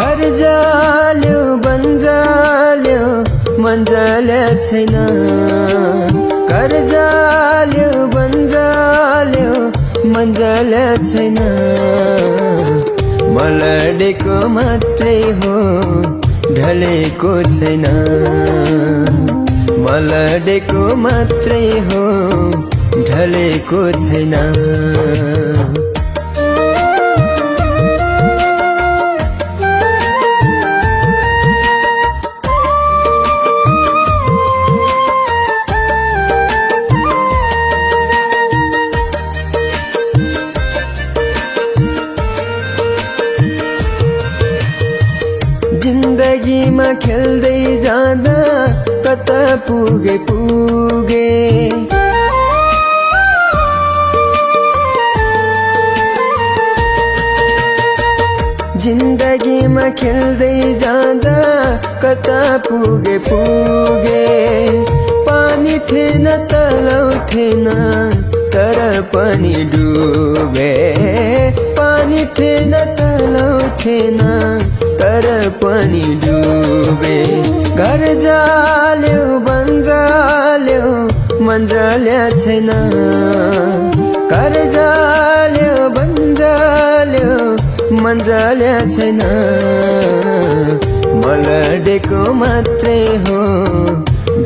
घर जाल्यो बन्जाल्यो मन्जाल्या छैन। घर जाल्यो बन्जाल्यो मन्जाल्या छैन। मलडेको मात्रै हो ढलेको छैन। मलडेको मात्रै हो ढलेको छैन। जिन्दगीमा खेल्दै जाँदा कता पुगे पुगे। जिन्दगीमा खेल्दै जाँदा कता पुगे पुगे। पानी थिएन तलाउ थिएन तर पनि डुबे। पानी थिएन तलाउ थिएन तर पनि डुबे। घर जाल्यो बन्जाल्यो मन्जाल्या छैन। घर जाल्यो बन्जाल्यो मन्जाल्या छैन। मलडेको मात्रै हो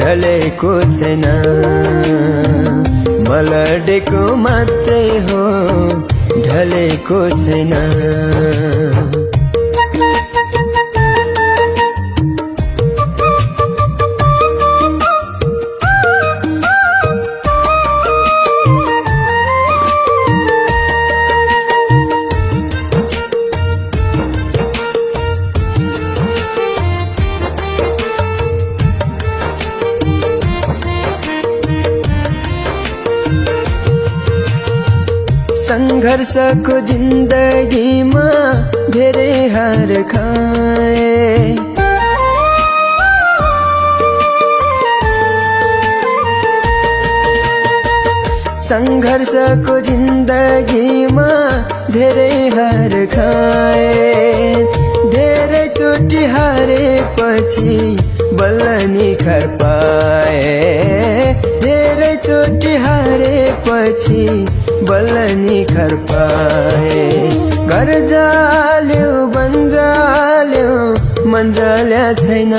ढलेको छैन। मलडेको मात्रै हो ढलेको छैन। संघर्षको जिन्दगीमा धेरै हार खाए। संघर्षको जिन्दगीमा धेरै हार खाए। धेरै चोटि हारेपछि बल्ल निखार पाए। धेरै चोटि हारेपछि बल्ल निखार पाए। घर जाल्यो बन्जाल्यो मन्जाल्या छैन।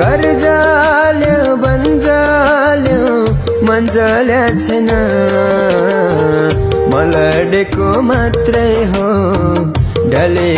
घर जाल्यो बन्जाल्यो मन्जाल्या छैन। मलडेको मात्रै हो ढले